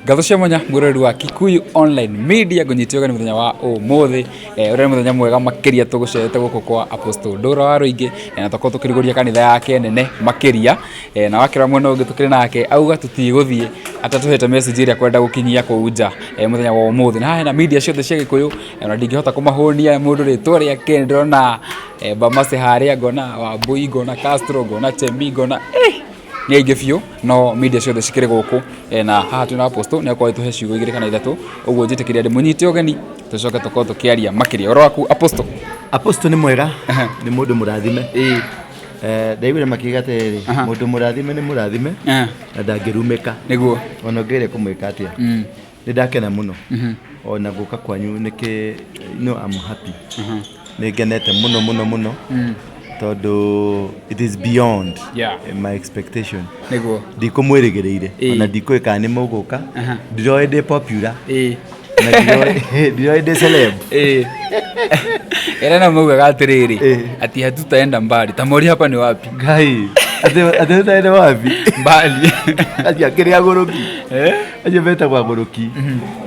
Ngatho cia mwanya mwĩroreri wa Kikuyu Online Media, ngũnyite ũgeni mũthenya wa ũmũthĩ, ũrĩa nĩ mũthenya mwega makĩria tũgũcerete gũkũ kwa Apostle Ndũra wa Rũingĩ, na tũkorwo tũkĩrugũria kanitha yake nene makĩria, na wakĩrora mwena ũngĩ tũkĩrĩ nake auga tũtigũthiĩ atatũhete message ĩrĩa kwenda gũkinyia kũu nja, mũthenya wa ũmũthĩ. Na haha hena media ciothe cia Gĩkũyũ, ona ndingĩhota kũmahũnia mũndũ rĩtwa rĩake, ndĩrona Bamase harĩa, ngona Wambui, ngona Castro, ngona Chemi, ngona nĩ aingĩ biũ, no media ciothe cikĩrĩ gũkũ, na haha twĩna Apostle nĩ akorwo agĩtũhe ciugo igĩrĩ kana ithatũ, ũguo njĩtĩkĩria ndĩmũnyite ũgeni tũcoke tũkorwo tũkĩaria makĩria. Ũhoro waku Apostle? Apostle nĩ mwega, nĩ mũndũ mũrathime. Ndaiguire makiuga atĩrĩrĩ, mũndũ mũrathime nĩ mũrathime na ndangĩrumĩka. Nĩguo. Ona ũngĩgeria kũmwĩka atĩa. Nĩ ndakena mũno ona gũka kwanyu nĩkĩ, no I'm happy. Nĩ ngenete mũno mũno mũno tondũ it is beyond my expectation. Nĩguo. Ndikũmwĩrĩgĩrĩire ona ndikũĩ kana nĩ mũgũka, ndiroĩ ndĩ popular na ndiroĩ ndĩ celeb. Ĩrĩa na maugaga atĩrĩrĩ, ati hatutaenda mbali, tamori hapa ni wapi? Ngai, atĩ tutaenda wapi? Mbali. Acio akĩrĩ agũrũki. Acio metagwo agũrũki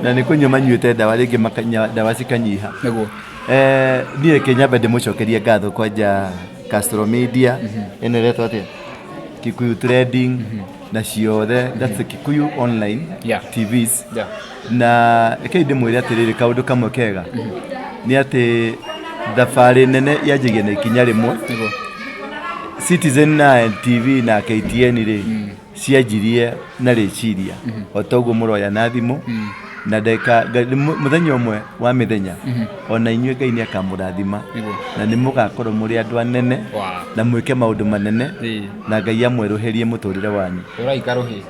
na nĩ kũnyua manyuĩte ndawa rĩngĩ makanyua ndawa cikanyiha. Nĩguo. Niĩ reke nyambe ndĩmũcokerie ngatho kwanja Castro Media, ĩno ĩretwo atĩa? Kikuyu Trending na ciothe, that's the Kikuyu Online TVs. Na rekei ndĩmwĩre atĩrĩrĩ, kaũndũ kamwe kega nĩ atĩ thabarĩ nene yanjagia na ikinya rĩmwe. Nĩguo. Citizen na NTV na KTN rĩ, cianjirie na rĩciria o ta ũguo mũroya na thimũ na ndagĩka mũthenya ũmwe wa mĩthenya ona inyuĩ Ngai nĩ akamũrathima na nĩ mũgakorwo mũrĩ andũ anene na mwĩke maũndũ manene na Ngai amwerũhĩrie mũtũrĩre wanyu. Ũraika rũhĩ.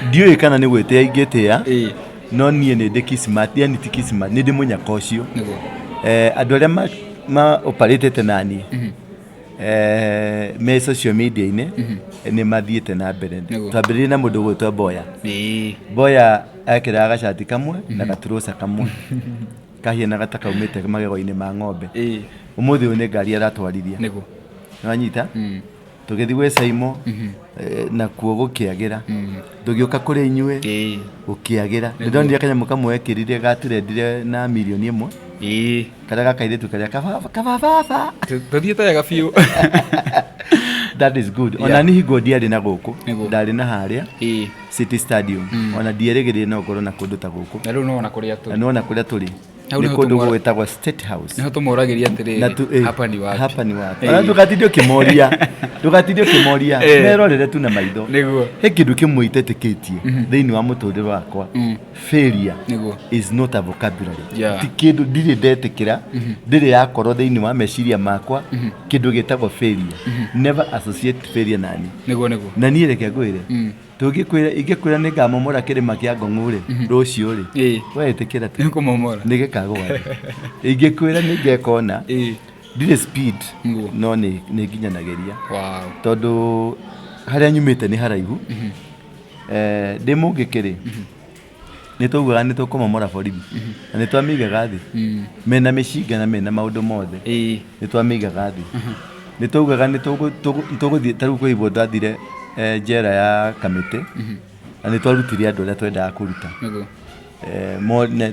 Ndiũĩ kana nĩ gwĩtĩa ingĩtĩa, no niĩ nĩ ndĩ kismat, yani ti kismat, nĩ ndĩ mũnyaka ũcio. Andũ arĩa ma operate na niĩ me social media-inĩ nĩ mathiĩte na mbere. Twambĩrĩirie na mũndũ ũgwĩtwo Boya. Boya ekĩraga gacati kamwe na gaturuca kamwe kahianaga ta kaumĩte magego-inĩ ma ng'ombe. Ũmũthĩ ũyũ nĩ ngari aratwarithia. Nĩwanyita? Tũgĩthiĩ gwĩ Saimo, nakuo gũkĩagĩra. Tũgĩũka kũrĩ inyuĩ, gũkĩagĩra. Nĩndonire kanyamũ kamwe ekĩrire gatrendire na mirioni ĩmwe. Karĩa ga kairĩtu karĩa kababa kababa. Tũthiĩte wega biũ. That is good. Ona niĩ hingo ndiarĩ na gũkũ, ndarĩ na harĩa City Stadium. Ona ndierĩgĩrĩire no ngorwo na kũndũ ta gũkũ. Na rĩu nĩwona kũrĩa tũrĩ. Na nĩwona kũrĩa tũrĩ. Nĩ kũndũ gwĩtagwo State House. Nĩho tũmoragĩria atĩrĩrĩ, hapa ni wapi? Hapa ni wapi? Ona ndũgatinde ũkĩmoria, ndũgatinde ũkĩmoria, merorere tu na maitho. Nĩguo. He kĩndũ kĩmwe itetĩkĩtie thĩinĩ wa mũtũrĩre wakwa. Failure is not a vocabulary. Ti kĩndũ ndirĩ ndetĩkĩra, ndĩrĩ yakorwo thĩinĩ wa meciria makwa kĩndũ gĩtagwo failure. Never associate failure na niĩ. Nĩguo nĩguo. Na niĩ reke ngwĩre, tũngĩkwĩra ingĩkwĩra nĩ ngamomora kĩrĩma kĩa Ngong'u rĩ, rũciũ rĩ, we ĩtĩkĩra tu. Nĩũkũmomora. Nĩ gĩkagũa thĩ. Ingĩkwĩra nĩ ngeka ũna, ndirĩ speed, no nĩ nginyanagĩria. Tondũ harĩa nyumĩte nĩ haraihu. Ndĩ mũngĩkĩ rĩ, nĩ twaugaga nĩ tũkũmomora borithi na nĩ twamĩigaga thĩ mena mĩcinga na mena maũndũ mothe, nĩ twamĩigaga thĩ. Nĩ twaugaga nĩ tũgũthiĩ, ta rĩu kwĩ hingo twathire njera ya Kamĩtĩ na nĩ twarutire andũ arĩa twendaga kũruta,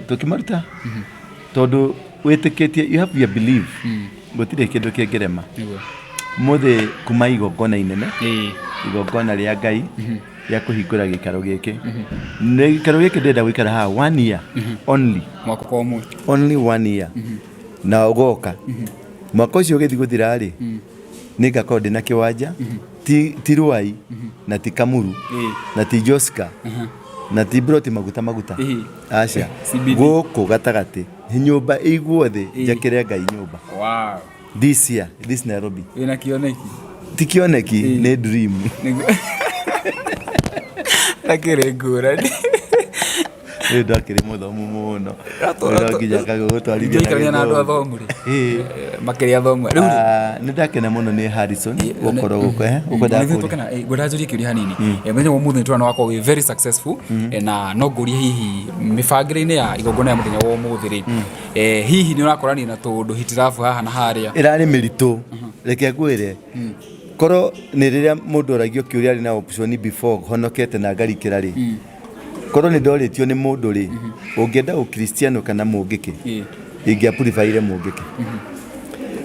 tũkĩmaruta tondũ wĩtĩkĩtie, you have your belief, gũtirĩ kĩndũ kĩngĩrema. Ũmũthĩ kuma igongona inene, igongona rĩa Ngai rĩa kũhingũra gĩikaro gĩkĩ. Nĩ gĩikaro gĩkĩ ndĩrenda gũikara haha one year only. Mwaka ũmwe. Only one year. Na ũgoka. Mwaka ũcio ũgĩthiĩ gũthira rĩ, nĩ ngakorwo ndĩna kĩwanja, ti Ruai, na ti Kamuru, na ti Joska, na ti Broti maguta maguta. Aca. Gũkũ gatagatĩ, nyũmba ĩigwo thĩ, njakĩre Ngai nyũmba. This year, this Nairobi. Wĩna kĩoneki? Ti kĩoneki, nĩ dream. Takĩrĩ ngũrani. Rĩu ndakĩrĩ mũthomu mũno. No nginya kagũgũtwarithia. Ingĩikarania na andũ athomu rĩ, makĩrĩ athomu. Rĩu rĩ, Nĩ ndakena mũno nĩ Harrison gũkorwo gũkũ. Ũkwendaga kũria? Ngwendaga njũrie kĩũria hanini. Mũthenya wa ũmũthĩ nĩ tũrona wakorwo wĩ very successful, na no ngũrie hihi mĩbangĩre-inĩ ya igongona rĩa mũthenya wa ũmũthĩ rĩ, hihi nĩ ũrakorania na tũũndũ hitirabu haha na harĩa? Ĩrarĩ mĩritũ, reke ngwĩre. Korwo nĩ rĩrĩa mũndũ oragio kĩũria arĩ na option before honokete na ngarikĩra rĩ, korwo nĩ ndorĩtio nĩ mũndũ rĩ, ũngĩenda ũkristiano kana mũngĩkĩ, ingĩapuribaire mũngĩkĩ.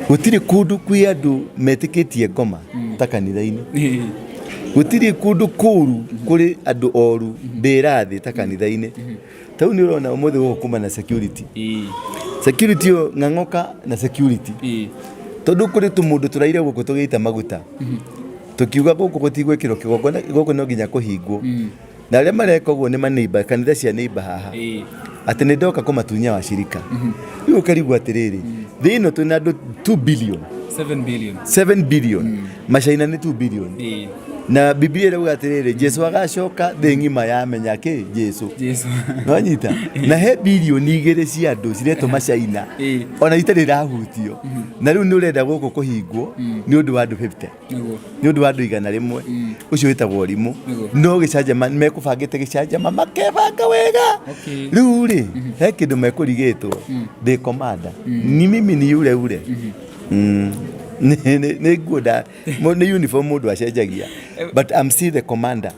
Gũtirĩ kũndũ kwĩ andũ metĩkĩtie ngoma ta kanitha-inĩ. Gũtirĩ kũndũ kũru kũrĩ andũ oru mbĩra thĩ ta kanitha-inĩ. Ta rĩu nĩ ũrona ũmũthĩ gũkũ kuma na security. Security ĩyo ng'ang'oka na security. Tondũ kũrĩ tũmũndũ tũraire gũkũ tũgĩita maguta. Tũkiuga gũkũ gũtigwĩkĩrwo kĩgongona, gũkũ no nginya kũhingwo. Na arĩa mareka ũguo nĩ maneighbour, kanitha cia neighbour haha. Atĩ nĩ ndoka kũmatunya washirika. Rĩu ũkarigwo atĩrĩrĩ, thĩ ĩno twĩna andũ 2 billion. 7 billion. 7 billion. Macaina nĩ 2 billion. Na Biblia ĩrauga atĩrĩrĩ, Jesu agacoka thĩ ng'ima yamenya kĩ Jesu. Jesu. Nwanyita? Na he bilioni igĩrĩ cia andũ ciretwo macaina. Ona itarĩ irahutio. Na rĩu nĩ ũrenda gũkũ kũhingwo nĩ ũndũ wa andũ 50. Nĩguo. Nĩ ũndũ wa andũ 100. Ũcio wĩtagwo ũrimũ. Nĩguo. No gĩcanjama mekũbangĩte gĩcanjama makebanga wega. Okay. Rĩu rĩ, he kĩndũ mekũrigĩtwo. Ndĩ commander. Ni mimi ni yule ule. Nĩ nguo nda nĩ uniform mũndũ acenjagia. But I'm still the commander.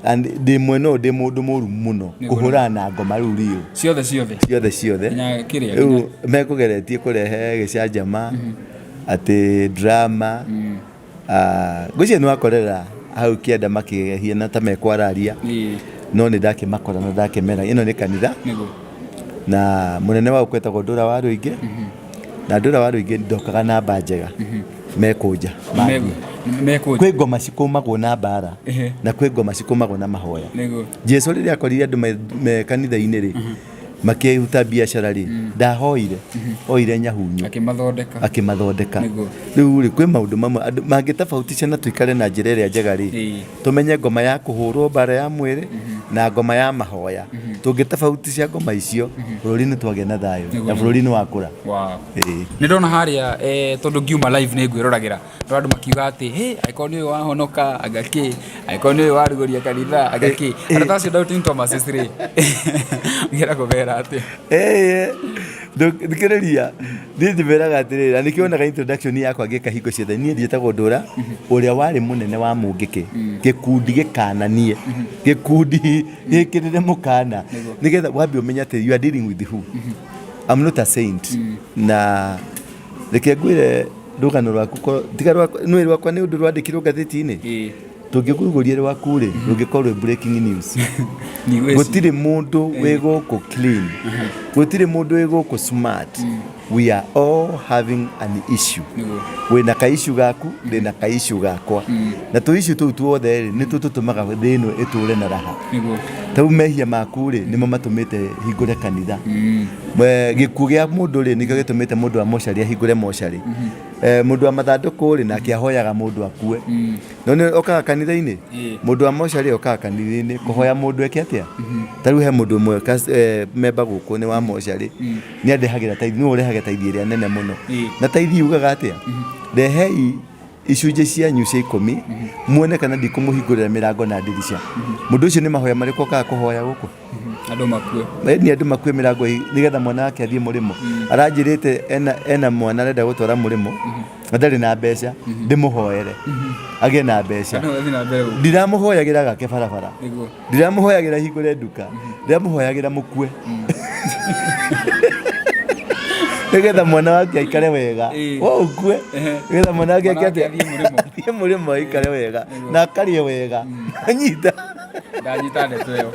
And ndĩ mwena ũyũ ndĩ mũndũ mũru mũno kũhũrana na ngoma rĩu riũ. Ciothe ciothe. Ciothe ciothe. Nginya kĩrĩa, Rĩu nginya- mekũgeretie kũrehe gĩcanjama atĩ drama. Ngwĩciria nĩ wakorera hau kĩanda makĩhiana ta mekwararia. No nĩ ndakĩmakora na ndakĩmera ĩno nĩ kanitha. Na mũnene wao kwetagwo Ndũra wa Rũingĩ. Na Ndũra wa Rũingĩ ndokaga namba njega. Mekũnja. Mekũnja. Kwĩ ngoma cikũmagwo na mbara. Na kwĩ ngoma cikũmagwo na mahoya. Jesu rĩrĩa akorire andũ me kanitha-inĩ rĩ, makĩruta biacara rĩ, ndahoire, oire nyahunyu. Akĩmathondeka. Akĩmathondeka. Rĩu rĩ, kwĩ maũndũ mamwe andũ mangĩtabautisha na tũikare na njĩra ĩrĩa njega rĩ, tũmenye ngoma ya kũhũrwo mbara ya mwĩrĩ na ngoma ya mahoya. Tũngĩtabautisha ngoma icio, bũrũri nĩ twagĩa na thayũ na bũrũri nĩ wakũra. Nĩ ndona harĩa tondũ ngiuma live nĩ ngwĩroragĩra, ndona andũ makiuga atĩ, hĩ, angĩkorwo nĩ ũyũ wahonoka, anga kĩ, angĩkorwo nĩ ũyũ warugũria kanitha, anga kĩ. Andũ ta acio doubting Thomases rĩ, ũngĩenda kũmera atĩa? Thikĩrĩria, niĩ ndĩmeraga atĩrĩrĩ, na nĩkĩo wonaga introduction yakwa ngĩka hingo ciothe, niĩ njĩtagwo Ndũra, ũrĩa warĩ mũnene wa Mũngĩkĩ, gĩkundi gĩkananie, gĩkundi gĩkĩrĩre mũkana, nĩgetha wambe ũmenye atĩ you are dealing with who. I'm not a saint. Na reke ngwĩre rũgano rwaku, tiga rwakwa, nĩũĩ rwakwa nĩ ũndũ rwandĩkirwo ngathĩti-inĩ? Tũngĩkũrugũria rwaku rĩ, rũngĩkorwo rwĩ breaking news. Gũtirĩ mũndũ wĩ gũkũ clean. Gũtirĩ mũndũ wĩ gũkũ smart. We are all having an issue. Wĩna ka issue gaku, ndĩna ka issue gakwa. Na tũ issue tũu tuothe rĩ, nĩtuo tũtũmaga thĩ ĩno ĩtũre na raha. Ta rĩu mehia maku rĩ, nĩmo matũmĩte hingũre kanitha. Gĩkuũ gĩa mũndũ rĩ, nĩkĩo gĩtũmĩte mũndũ wa mocarĩ ahingũre mocarĩ. Mũndũ wa mathandũkũ rĩ, nake ahoyaga mũndũ akue. No nĩ okaga kanitha-inĩ? Mũndũ wa mocarĩ okaga kanitha-inĩ kũhoya mũndũ eke atĩa? Ta rĩu he mũndũ ũmwe memba gũkũ nĩ wa mocarĩ, nĩ andehagĩra taithi, nĩwe ũrehaga taithi ĩrĩa nene mũno. Na taithi yugaga atĩa? Rehei icunjĩ cianyu cia ikũmi, muone kana ndikũmũhingũrĩra mĩrango na ndirica. Mũndũ ũcio nĩ mahoya marĩkũ okaga kũhoya gũkũ? Andũ makue. Nĩ andũ makue mĩrango nĩgetha mwana wake athiĩ mũrĩmo. Aranjĩrĩte ena mwana arenda gũtwara mũrĩmo, na ndarĩ na mbeca, ndĩmũhoere agĩe na mbeca. Andũ mathiĩ na mbere gũkua. Ndiramũhoyagĩra gake barabara. Ndiramũhoyagĩra hingũre nduka. Ndiramũhoyagĩra mũkue. Nĩgetha mwana wake aikare wega. Wo ũkue. Nĩgetha mwana wake Mwana wake ake athiĩ mũrĩmo. athiĩ mũrĩmo aikare wega. Na akarĩe wega. Anyita. Ndanyita ndeto ĩyo.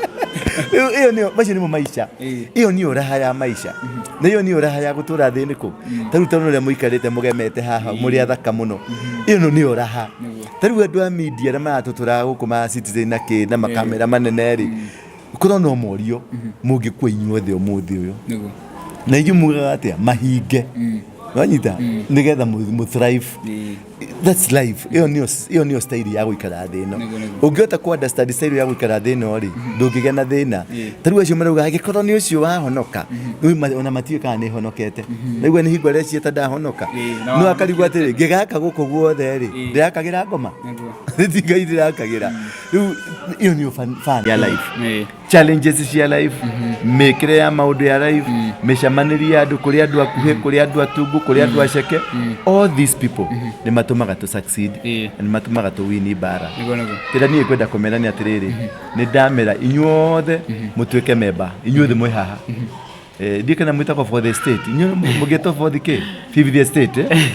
Rĩu ĩyo nĩyo, macio nĩmo maica. Ĩyo nĩyo raha ya maica. Na ĩyo nĩyo raha ya gũtũra thĩ nĩkũ. Ta rĩu tondũ ũrĩa mũikarĩte mũgemete haha mũrĩ athaka mũno. Ĩyo nĩyo raha. Ta rĩu andũ a media arĩa maratũtũraga gũkũ ma Citizen na kĩ na makamera manene rĩ, korwo no morio mũngĩkua inyuothe ũmũthĩ ũyũ. Na inyuĩ mugaga atĩa? Mahinge. Wanyita? Nĩgetha mũ thrive. That's life. Ĩyo nĩyo ĩyo nĩyo style ya gũikara thĩ ĩno. Ũngĩhota kũ understand style ya gũikara thĩ ĩno rĩ, ndũngĩgĩa na thĩna. Ta rĩu acio marauga angĩkorwo nĩ ũcio wahonoka, rĩu ona matiũĩ kana nĩ honokete. Naigua nĩ hingo areciria ta ndahonoka. Na No akarigwo atĩrĩ, ngĩgaka gũkũ guothe rĩ, ndĩrakagĩra ngoma? Ti Ngai ndĩrakagĩra. Rĩu ĩyo nĩyo fun ya life. Challenges cia life, mĩkĩre ya maũndũ ya life, mĩcemanĩrie ya andũ, kũrĩ andũ akuhĩ, kũrĩ andũ atungu, kũrĩ andũ aceke, all these people nĩ matũmaga tũ succeed na nĩ matũmaga tũ win mbara. Kĩrĩa niĩ ngwenda kũmera nĩ atĩrĩrĩ, nĩ ndamera inyuothe mũtuĩke memba, inyuothe mwĩ haha. Ndiĩ kana mwĩtagwo for the state, inyuĩ mũngĩtwo for the kĩ, fifth estate, eh?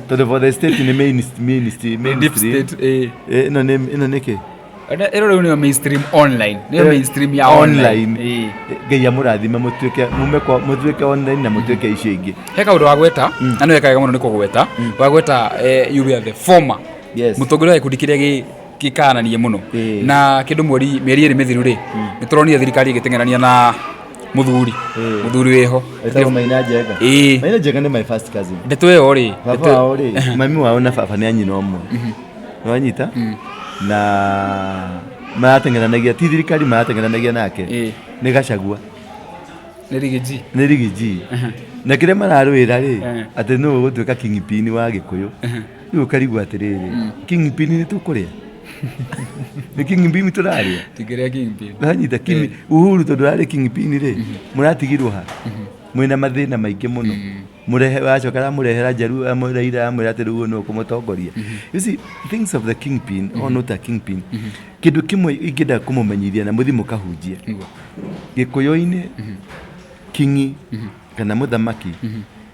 Tondũ for the state nĩ main Deep stream. state. Ĩno nĩ kĩ? Ĩno rĩu nĩyo mainstream online, nĩyo mainstream ya online. Online. Ngai amũrathime, mũtuĩke mume kwa mũtuĩke online na mũtuĩke icio ingĩ. He kaũndũ wagweta na nĩ weka wega mũno nĩ kũgweta. Wagweta you were the former mũtongoria wa gĩkundi kĩrĩa gĩkananie mũno na kĩndũ mweri mĩeri 2 mĩthiru rĩ, nĩ tũronire thirikari ĩgĩteng'erania na mũthuri mũthuri wĩho. Etagwo Maina Njenga. Maina Njenga nĩ my first cousin. Ndeto ĩyo rĩ, Baba wao rĩ, mami wao na baba nĩ a nyina ũmwe. Nĩwanyita? Na marateng'eranagia, ti thirikari marateng'eranagia nake. Nĩ Gachagua. Nĩ Riggy G. Nĩ Riggy G. Na kĩrĩa mararũĩra rĩ, atĩ nũũ ũgũtuĩka kingpin wa Gĩkũyũ. Rĩu ũkarigwo atĩrĩrĩ, kingpin nĩ tũkũrĩa? Nĩ kingpin tũrarĩa? Tingĩrĩa kingpin. Wanyita king Uhuru tondũ ararĩ kingpin rĩ, mũratigirwo ha? Mwĩna mathĩna maingĩ mũno. Mũrehe wacoka aramũrehera Njaruo, Raila amwĩra atĩ rĩu ũyũ nĩwe ũkũmũtongoria. You see, things of the kingpin or not a kingpin, kĩndũ kĩmwe ingĩenda kũmũmenyithia na mũthiĩ mũkahunjie. Gĩkũyũ-inĩ kingi kana mũthamaki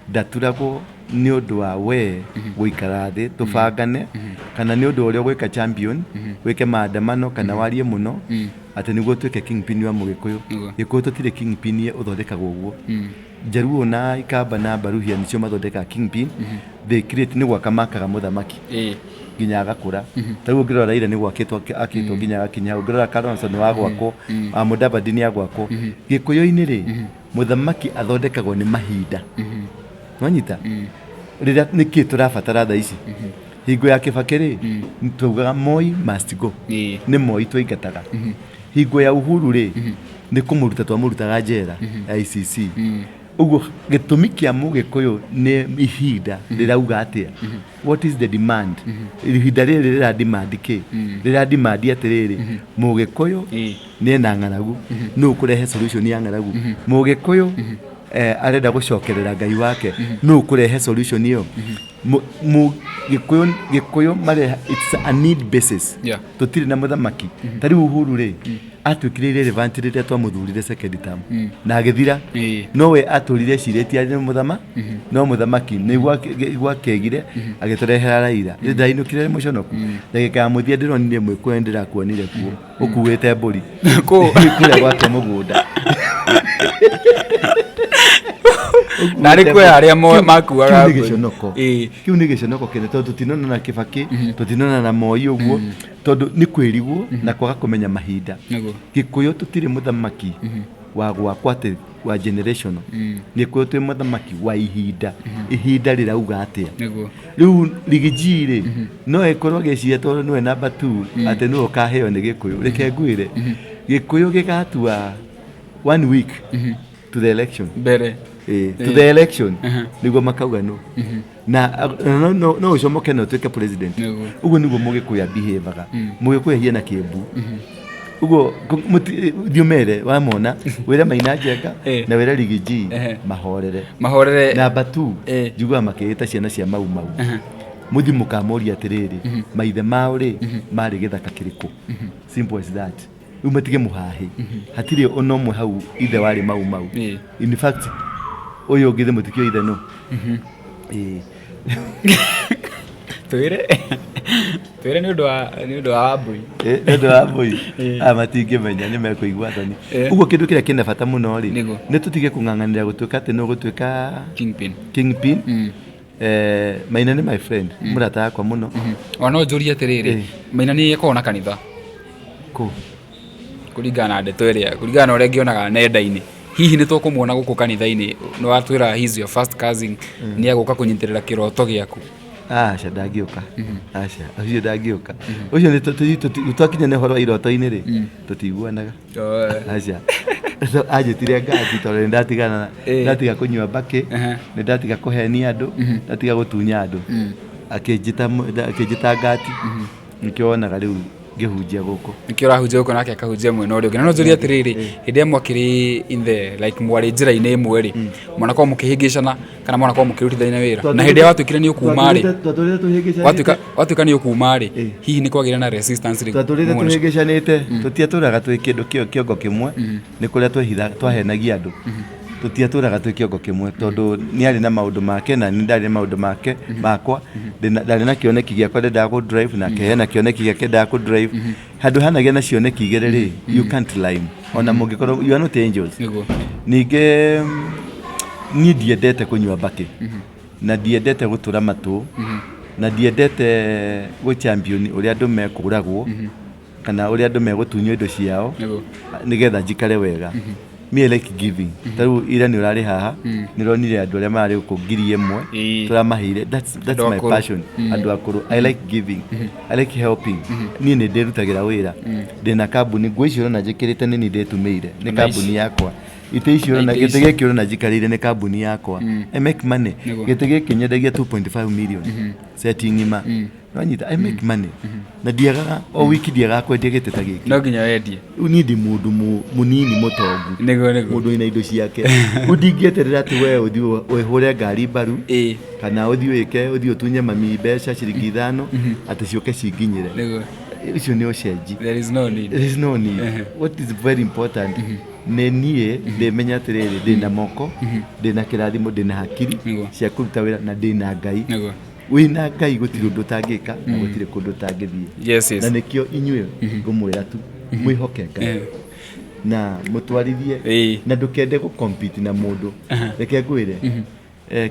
ndaturagwo nĩ ũndũ wa we gũikara thĩ tũbangane, kana nĩ ũndũ wa ũrĩa ũgwĩka champion, wĩke maandamano kana warie mũno atĩ nĩguo ũtuĩke kingpin wa Mũgĩkũyũ. Gĩkũyũ tũtirĩ kingpin ũthondekagwo ũguo. Njaruo na Ikamba na Baruhia nĩcio mathondekaga kingpin. They create, nĩ gwaka makaga mũthamaki nginya agakũra. Ta rĩu ũngĩrora Raila nĩ gwakĩtwo akĩtwo nginya agakinya hau. Ũngĩrora Kalonzo nĩ wa gwakwo, Mudavadi nĩ agwakwo. Gĩkũyũ-inĩ rĩ, mũthamaki athondekagwo nĩ mahinda. Nwanyita? Rĩrĩa nĩkĩ tũrabatara thaa ici? Hingo ya Kibaki rĩ, twaugaga Moi must go. Nĩ Moi twaingataga. Hingo ya Uhuru rĩ, nĩ kũmũruta twamũrutaga njera ya ICC. Ũguo gĩtũmi kĩa Mũgĩkũyũ nĩ ihinda rĩrauga atĩa? What is the demand? Ihinda rĩrĩ rĩra demand kĩ? Rĩra demand atĩrĩrĩ, Mũgĩkũyũ nĩ ena ng'aragu, nũ ũkũrehe solution ya ng'aragu? Mũgĩkũyũ arenda gũcokerera Ngai wake, nũ ũkũrehe solution ĩyo? Gĩkũyũ mareha, it's a need basis. Tũtirĩ na mũthamaki. Ta rĩu Uhuru rĩ, atuĩkire irrelevant rĩrĩa twamũthurire second term na agĩthira. No we atũrire ecirĩtie arĩ mũthama, no mũthamaki nĩ gwakegire agĩtũrehera Raila. Ndainũkire mũconoku. Ndagĩka ya mũthia ndĩronire mwĩkũyũ, ndĩrakuonire kuo ũkuĩte mbũri. Kũ? Kũrĩa gwake mũgũnda. Na arĩ kuoya arĩa makuaga Kĩu nĩ mbũri. Gĩconoko. Kĩu nĩ gĩconoko kĩnene tondũ tũtinona na Kibaki, tũtinona na Moi ũguo, tondũ nĩ kwĩrigwo na kwaga kũmenya mahinda. Gĩkũyũ tũtirĩ mũthamaki wa gwakwa atĩ wa generational. Gĩkũyũ twĩ mũthamaki wa ihinda. Ihinda rĩrauga atĩa? Rĩu Riggy G rĩ, no ĩkorwo agĩciria tondũ nĩwe number 2 atĩ nĩwe ũkaheo nĩ Gĩkũyũ. Reke ngwĩre, Gĩkũyũ gĩgatua one week to the election. Mbere. To the election nĩguo makauga no na no ũcomoke na ũtuĩke president. Ũguo nĩguo Mũgĩkũyũ abehavaga. Mũgĩkũyũ ahiana kĩmbu ũguo. Thiĩ ũmere wamona, wĩre Maina Njenga na wĩre Riggy G mahorere. Mahorere. Number 2, njiguaga makĩĩta ciana cia Mau Mau. Mũthiĩ mũkamoria atĩrĩrĩ, maithe mao rĩ, marĩ gĩthaka kĩrĩkũ? Simple as that. Rĩu matige mũhahĩ, hatirĩ ona ũmwe hau ithe warĩ Mau Mau. In fact, ũyũ ũngĩ thĩ mũtikio ithe nũ. Twĩre nĩ ũndũ wa Wambui. Nĩ ũndũ wa Wambui, aya matingĩmenya, nĩ mekũigua thoni. Ũguo kĩndũ kĩrĩa kĩna bata mũno rĩ, nĩ tũtige kũng'ang'anĩra gũtuĩka atĩ nĩ ũgũtuĩka kingpin. Kingpin. Maina nĩ my friend, mũrata wakwa mũno. Ona no njũrie atĩrĩrĩ, Maina nĩ akoragwo na kanitha? Kũ? Kũringana na ndeto ĩrĩa, kũringana na ũrĩa ngĩonaga nenda-inĩ, hihi nĩ tũkũmuona gũkũ kanitha-inĩ? Nĩ watwĩra he is your first cousin, nĩ egũka kũnyitĩrĩra kĩroto gĩaku? Aca, ndangĩũka. Aca, ũcio ndangĩũka. Ũcio nĩ twakinya nĩ ũhoro wa iroto-inĩ rĩ, tũtiguanaga. Aca. Anjĩtire ngati tondũ nĩ ndatigana, ndatiga kũnyua mbakĩ, nĩ ndatiga kũhenia andũ, ndatiga gũtunya andũ. Akĩnjĩta ngati. Nĩkĩo wonaga rĩu ngĩhunjia gũkũ. Nĩkĩo ũrahunjia gũkũ nake akahunjia mwena ũrĩa ũngĩ. Na no njũrie atĩrĩrĩ, hĩndĩ ĩrĩa mwakĩrĩ in the like mwarĩ njĩra-inĩ ĩmwe rĩ, mwanakorwo mũkĩhĩngĩcana kana mwanakorwo mũkĩrutithania wĩra? Na hĩndĩ ĩrĩa watuĩkire nĩ ũkuma rĩ, Twatũrĩte tũhĩngĩcanĩte. Watuĩka nĩ ũkuma rĩ, hihi nĩ kwagĩire na resistance rĩ? Twatũrĩte tũhĩngĩcanĩte, tũtiatũraga twĩ kĩndũ kĩongo kĩmwe, nĩ kũrĩa twahenagia andũ. Tũtiatũraga twĩ kĩongo kĩmwe tondũ nĩ arĩ na maũndũ make na niĩ ndarĩ na maũndũ make makwa. Ndarĩ na kĩoneki gĩakwa ndendaga kũ drive, nake hena kĩoneki gĩake endaga kũ drive. Handũ hanagĩa na cioneki igĩrĩ rĩ, you can't rhyme. Ona mũngĩkorwo you are not angels. Ningĩ niĩ ndiendete kũnyua mbakĩ, na ndiendete gũtũra matũ, na ndiendete gũ champion ũrĩa andũ mekũragwo kana ũrĩa andũ megũtunywo indo ciao nĩgetha njikare wega. Me, I like giving. Ta rĩu ira nĩ ũrarĩ haha, nĩ ũronire andũ arĩa mararĩ gũkũ 1000 tũramaheire. That's Andũ my akũrũ. passion. Andũ akũrũ. I like giving, I like helping. Niĩ nĩ ndĩrutagĩra wĩra, ndĩna kambuni. Nguo icio ũrona njĩkĩrĩte nĩ niĩ ndĩtumĩire, nĩ kambuni yakwa. Itĩ icio ũrona, Na itĩ gĩtĩ ici. gĩkĩ ũrona njikarĩire nĩ kambuni yakwa. I make money. Gĩtĩ gĩkĩ nyendagia 2.5 million set ng'ima. Wanyita? I make money na ndiagaga o wiki, ndiagaga kwendia gĩtĩ ta gĩkĩ. No nginya wendie. Rĩu niĩ ndĩ mũndũ mũnini mũtongu, Nĩguo nĩguo. Mũndũ wĩna indo ciake. Rĩu ndingĩeterera atĩ we ũthiĩ wĩhũre ngari mbaru kana ũthiĩ wĩke ũthiĩ ũtunye mami mbeca ciringi 5 atĩ ciũke cinginyĩre. Ũcio nĩ ũcenji. There is no need. There is no need. What is very important nĩ niĩ ndĩmenya atĩrĩrĩ, ndĩna moko, ndĩna kĩrathimo, ndĩna hakiri cia kũruta wĩra na ndĩna Ngai. Wĩna Ngai gũtirĩ ũndũ ũtangĩka na gũtirĩ kũndũ ũtangĩthiĩ. Na nĩkĩo inyuĩ ngũmwĩra tu mwĩhoke Ngai na mũtwarithie na ndũkende gũ compete na mũndũ. Reke ngwĩre,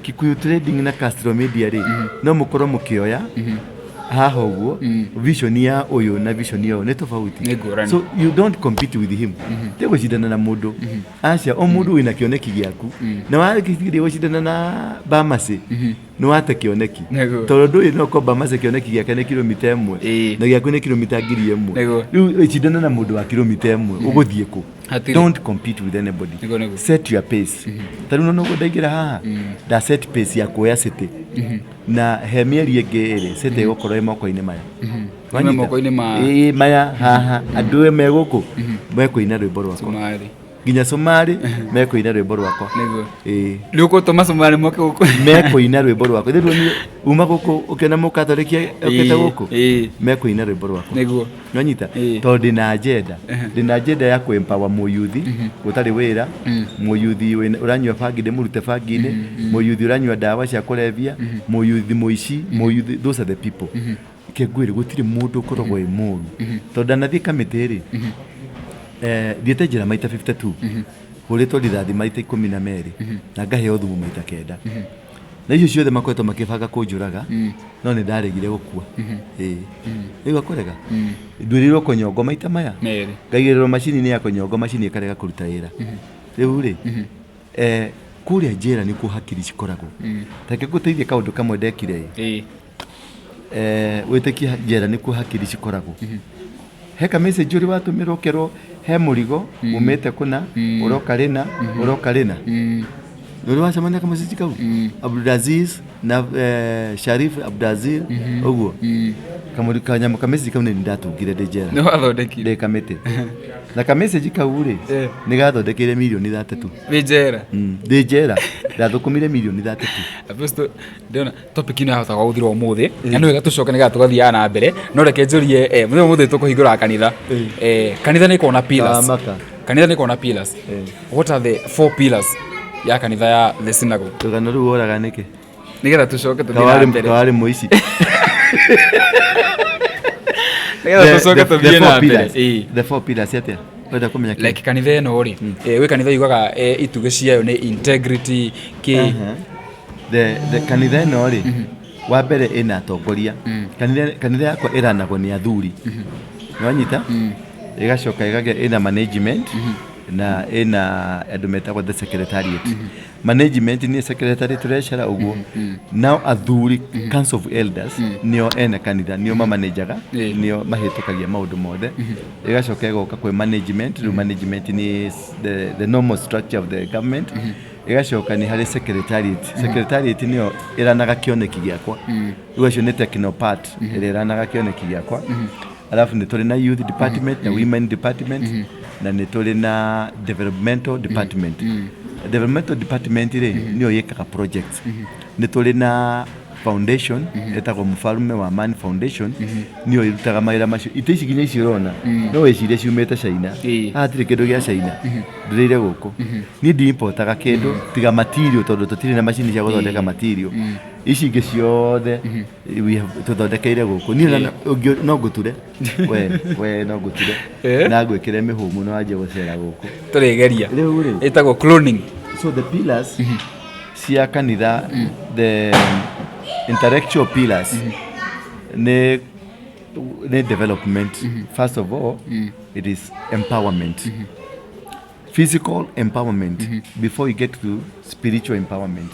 Kikuyu Trading na Castro Media rĩ, no mũkorwo mũkĩoya haha ũguo, vision ya ũyũ na vision ya ũyũ nĩ tofauti. Nĩ ngũrani. So you don't compete with him. Te gũcindana na mũndũ, aca. O mũndũ wĩna kĩoneki gĩaku, na wagĩthiĩ gũcindana na Bamasi nĩ wate kĩoneki. Tondũ ndũĩ no ko Bamasi kĩoneki gĩake nĩ kilomita 1 na gĩaku nĩ kilomita 1000. Rĩu cindana na mũndũ wa kilomita 1, ũgũthiĩ kũ? Hatirĩ. Don't compete with anybody. Nĩguo, nĩguo. Set your pace. Ta rĩu nona ũguo ndaingĩra haha, nda set pace ya kuoya city, na he mĩeri ĩngĩ ĩrĩ city ĩgũkorwo ĩ moko-inĩ maya. Yume moko-inĩ ma Ĩĩ, maya haha. Andũ me gũkũ mekũina rwĩmbo rwakwa. Somali. Nginya Somali mekũina rwĩmbo rwakwa. Ĩĩ. Nĩ ũgũtũma Somali moke gũkũ? Mekũina rwĩmbo rwakwa. Rĩu niĩ uma gũkũ ũkĩona mũkatholiki okĩte gũkũ, mekũina rwĩmbo rwakwa. Nwanyita? Tondũ ndĩna agenda, ndĩna agenda ya kũ empower mũyuthi ũtarĩ wĩra, mũyuthi ũranyua bangi ndĩmũrute bangi-inĩ, mũyuthi ũranyua ndawa cia kũrebia, mũyuthi mũici, mũyuthi. Those are the people. Ke ngwĩre, gũtirĩ mũndũ ũkoragwo wĩ mũru, tondũ ndanathiĩ kamĩtĩ rĩ, thiĩte njĩra maita 52, hũrĩtwo rithathi maita 12 na ngaheo thumu maita 9, na icio ciothe makoretwo makĩbanga kũnjũraga, no nĩ ndaregire gũkua. Ĩĩ, rĩu kũrega nduĩrĩirwo kũnyongo maita maya Merĩ. Ngaigĩrĩrwo macini-inĩ ya kũnyongo, macini ĩkarega kũruta wĩra. Rĩu rĩ, kũrĩa njĩra nĩkuo hakiri cikoragwo. Reke ngũteithie kaũndũ kamwe ndekire ĩ. Wĩtĩkie njera nĩkuo hakiri cikoragwo. He ka message ũrĩ watũmĩrwo ũkerwo he mũrigo umĩte kũna ũroka rĩna ũroka rĩna? Nĩ ũrĩ wacemania ka message kau? Abdulaziz na Sharif Abdulaziz ũguo. Kamũri kanyamũ ka message kau nĩ ndatungire ndĩ njera. Nĩ wathondekire? Ndĩ kamĩtĩ na ka message kau rĩ, nĩ gathondekeire mirioni 32. Wĩ njera? Ndĩ njera ndathũkũmire mirioni 32. Apostle, ndĩrona topic ĩno yahota gũthira ũmũthĩ, na nĩ wega tũcoke nĩgetha tũgathiaga na mbere. No reke njũrie, mũthenya ũmũthĩ tũkũhingũra kanitha. Kanitha nĩ ĩkoragwo na pillars. Kamaka. Kanitha nĩ ĩkoragwo na pillars. What are the four pillars ya kanitha ya The Synagogue? Rũgano rũu woraga nĩkĩ? Nĩgetha tũcoke tũthiĩ na Kawarĩ mbere. Kawarĩ mũici. Nĩgetha tũcoke The tũthiĩ four na mbere. pillars. The four pillars atĩa? Ũrenda kũmenya kĩ? Like kanitha ĩno rĩ, gwĩ kanitha yugaga itugĩ ciayo nĩ integrity kĩ. The kanitha ĩno rĩ, wa mbere ĩna atongoria. Kanitha yakwa ĩranagwo nĩ athuri, nĩwanyita? Ĩgacoka ĩgagĩa ĩna management na ĩna andũ metagwo the secretariat. Management nĩ secretary, treasurer, ũguo. Nao athuri, council of elders, nĩo ene kanitha, nĩo mamanajaga, nĩo mahĩtũkagia maũndũ mothe. Ĩgacoka ĩgoka kwĩ management. Rĩu management nĩ the normal structure of the government. Ĩgacoka nĩ harĩ secretariat. Secretariat nĩyo ĩranaga kĩoneki gĩakwa. Rĩu acio nĩ technopart ĩrĩa ĩranaga kĩoneki gĩakwa. Alafu nĩ tũrĩ na youth department na women department na nĩ tũrĩ na developmental department. Developmental department rĩ, nĩyo ĩkaga projects. Nĩ tũrĩ na foundation ĩtagwo Mfalme wa Man Foundation, nĩyo ĩrutaga mawĩra macio. Itĩ ici nginya ici ũrona no wĩcirie ciumĩte China. Haha hatirĩ kĩndũ gĩa China, ndĩrĩire gũkũ. Niĩ ndi-importaga kĩndũ tiga material, tondũ tũtirĩ na macini cia gũthondeka material. Ici ingĩ ciothe we have- tũthondekeire gũkũ. Niĩ no ngũture we, we no ngũture na ngwĩkĩre mĩhũmũ na wanjie gũcera gũkũ. Tũrĩgeria. Rĩu rĩ, Ĩtagwo cloning. So the pillars cia kanitha, the intellectual pillars, nĩ development. First of all, it is empowerment, physical empowerment, before you get to spiritual empowerment.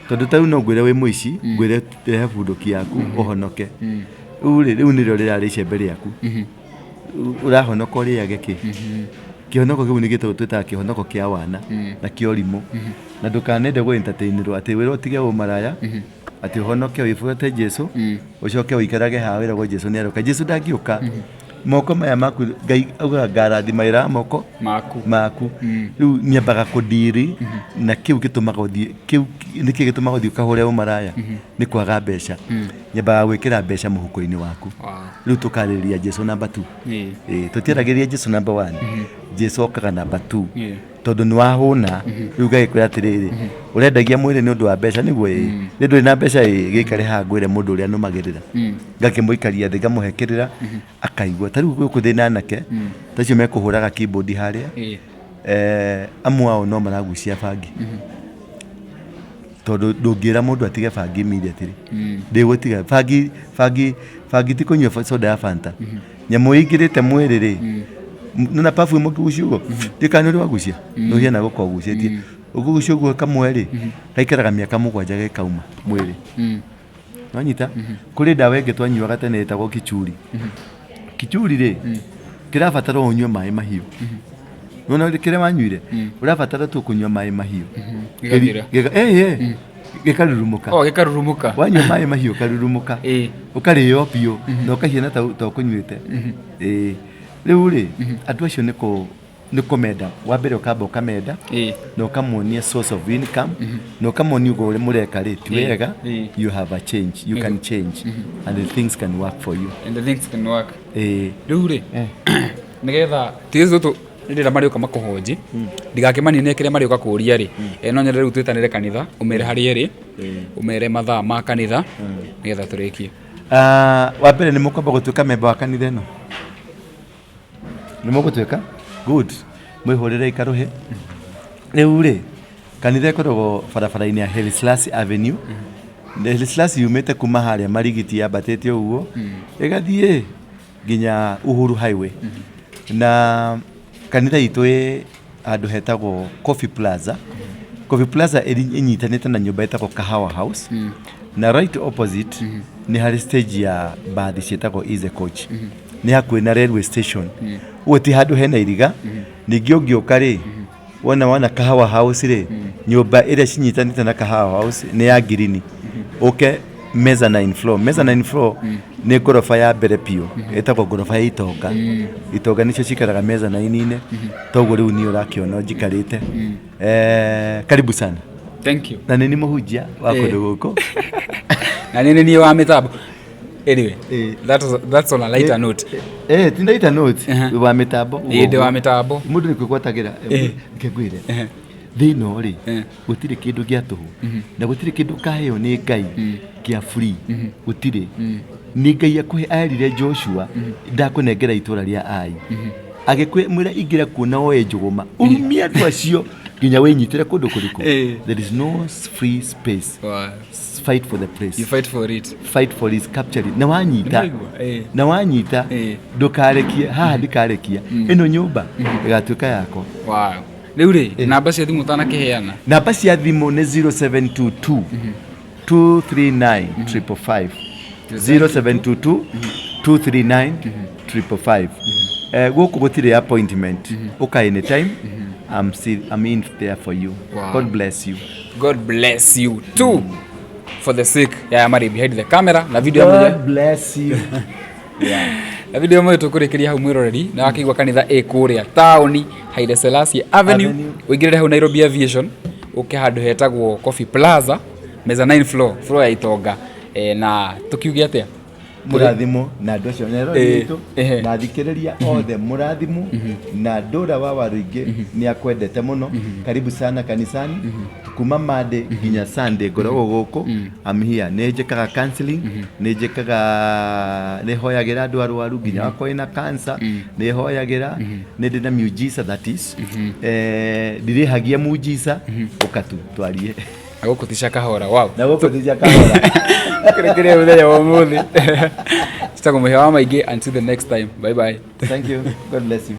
Tondũ ta rĩu no ngwĩre wĩ mũici, ngwĩre rehe bunduki yaku ũhonoke. Rĩu rĩ, rĩu nĩrĩo rĩrarĩ icembe rĩaku. Ũrahonoka ũrĩage kĩ? Kĩhonoko kĩu nĩ gĩtagwo, twĩtaga kĩhonoko kĩa wana na kĩa ũrimũ. Na ndũkanende gũ entertainĩrwo atĩ wĩrwo ũtige ũmaraya, atĩ ũhonoke wĩbuate Jesu, ũcoke ũikarage haha wĩragwo Jesu nĩ aroka. Jesu ndangĩũka moko maya maku. Ngai augaga ngarathima wĩra wa moko maku. Maku. Rĩu nyambaga kũndiri na kĩu gĩtũmaga ũthiĩ, kĩu nĩkĩ gĩtũmaga ũthiĩ ũkahũre ũmaraya? Nĩ kwaga mbeca. Nyambaga gwĩkĩra mbeca mũhuko-inĩ waku. Rĩu tũkarĩrĩria Jesu namba 2. Ĩĩ, tũtiaragĩrĩria Jesu namba 1. Jesu okaga namba 2. Tondũ nĩ wahũna. Rĩu ngagĩkwĩra atĩrĩrĩ, ũrendagia mwĩrĩ nĩ ũndũ wa mbeca nĩguo? Ĩĩ, nĩ ndũrĩ na mbeca? Ĩĩ, gĩikare haha ngwĩre mũndũ ũrĩa nũmagĩrĩra. Ngakĩmũikaria thĩ, ngamũhe kĩrĩra akaigua. Ta rĩu gũkũ thĩna anake ta acio mekũhũraga keyboard harĩa, amwe ao no maragucia bangi, tondũ ndũngĩra mũndũ atige bangi immediately. Ndĩgũtiga bangi. Bangi, bangi ti kũnyua soda ya Fanta. Nyamũ ĩingĩrĩte mwĩrĩ rĩ, nona perfume ũkĩgucia ũguo, ndikana nĩ ũrĩ wagucia, nĩ ũhiana gũkorwo ũgucĩtie. Ũkĩgucia ũguo kamwe rĩ, gaikaraga mĩaka 7 gĩkauma mwĩrĩ. Wanyita? Kũrĩ ndawa ĩngĩ twanyuaga tene ĩtagwo kichuri. Kichuri rĩ, kĩrabatara ũnyue maĩ mahiũ. Nona kĩrĩa wanyuire, ũrabatara tu kũnyua maĩ mahiũ. Gĩgathira. Gĩkarurumũka. Oh, gĩkarurumũka. Wanyua maĩ mahiũ karurumũka. Ũkarĩo biũ na ũkahiana ta ũkũnyuĩte. Ĩĩ, rĩu rĩ, andũ acio nĩ kũmenda. Wa mbere ũkamba ũkamenda na ũkamuonia source of income na ũkamuonia ũguo ũrĩa mũreka rĩ ti wega. You have a change, you can change and the things can work for you. And the things can work. Ĩĩ. Rĩu rĩ, nĩgetha tũtũ tũtũ rĩrĩa marĩũka makũhonji ndigakĩmanine kĩrĩa marĩũka kũũria rĩ, no nyende rĩu twĩtanĩre kanitha, ũmere harĩa ĩrĩ, ũmere mathaa ma kanitha, nĩgetha tũrĩkie. Ah, wa mbere nĩ mũkwamba gũtuĩka memba wa kanitha ĩno. Nĩ mũgũtuĩka good, mwĩhũrĩre ikarũhĩ. Rĩu rĩ, kanitha ĩkoragwo barabara-inĩ ya Haile Selassie Avenue. Haile Selassie yumĩte kuma harĩa Marigiti yambatĩte ũguo ĩgathiĩ nginya Uhuru Highway. Na kanitha itũ ĩ handũ hetagwo Coffee Plaza. Coffee Plaza ĩnyitanĩte na nyũmba ĩtagwo Kahawa House, na right opposite nĩ harĩ stage ya mbathi ciĩtagwo Easy Coach. Nĩ hakuhĩ na railway station, ũguo ti handũ hena iriga. Ningĩ ũngĩũka rĩ, wona Kahawa House rĩ, nyũmba ĩrĩa cinyitanĩte na Kahawa House nĩ ya ngirini. Ũke mezzanine floor. Mezzanine floor nĩ ngoroba ya mbere biũ, ĩtagwo ngoroba ya itonga. Itonga nĩcio cikaraga mezzanine-inĩ. Toguo rĩu niĩ ũrakĩona njikarĩte. Karibu sana. Thank you. Na nĩ ni mũhunjia wa kũndũ gũkũ. Na nĩ niĩ wa mĩtambo. Anyway, that's on a lighter note. Ti lighter note. Wa mĩtambo. Ĩĩ, ndĩ wa mĩtambo. Mũndũ nĩ kwĩgwatagĩra. Reke ngwĩre, thĩ ĩno rĩ, gũtirĩ kĩndũ gĩa tũhũ na gũtirĩ kĩndũ ũkaheo nĩ Ngai kĩa free. Gũtirĩ. Nĩ Ngai akũhe. Erire Joshua, ndakũnengera itũra rĩa Ai, agĩkwĩra ingĩra kuo na woe njũgũma umie andũ acio nginya wĩnyitĩre kũndũ kũrĩkũ. There is no free space. Fight for the place. You fight for it. Fight for it, capture it. Na wanyita, Nĩmaigua, na wanyita, ndũkarekie haha, ndikarekia ĩno nyũmba ĩgatuĩka yakwa. Wow. Rĩu rĩ, namba cia thimũ ũtanakĩheana. Namba cia thimũ nĩ 0722 239 555, 0722 239 555. Gũkũ gũtirĩ appointment, ũka anytime. I'm in there for you. God bless you. God bless you too. For the sake ya marĩ behind the camera na video ya God bless you. Na video ĩmwe tũkũrĩkĩria hau mwĩroreri na wakĩigua kanitha ĩ kũrĩa taũni Haile Selassie Avenue. Ũingĩrĩre hau Nairobi Aviation, ũke handũ hetagwo Coffee Plaza, mezzanine floor, floor ya itonga. Na tũkiuge atĩa? Mũrathimo na andũ acio Nairobi itũ na athikĩrĩria othe, mũrathimo na Ndũra wa Waruingĩ nĩ akwendete mũno. Karibu sana kanisani. Kuma Monday nginya Sunday ngoragwo gũkũ. I'm here. Nĩ njĩkaga counseling, nĩ njĩkaga, nĩ hoyagĩra andũ arwaru, nginya wakorwo ĩna cancer nĩ hoyagĩra. Nĩ ndĩ na miujiza, that is, ndirĩhagia mujiza. Ũka tu twarie. Na gũkũ ti Shakahola, wow. Na gũkũ ti Shakahola. Kĩrĩkĩrĩa mũthenya wa ũmũthĩ. Citagwo Mũhĩa wa Maingĩ. Until the next time, bye bye. Thank you. God bless you.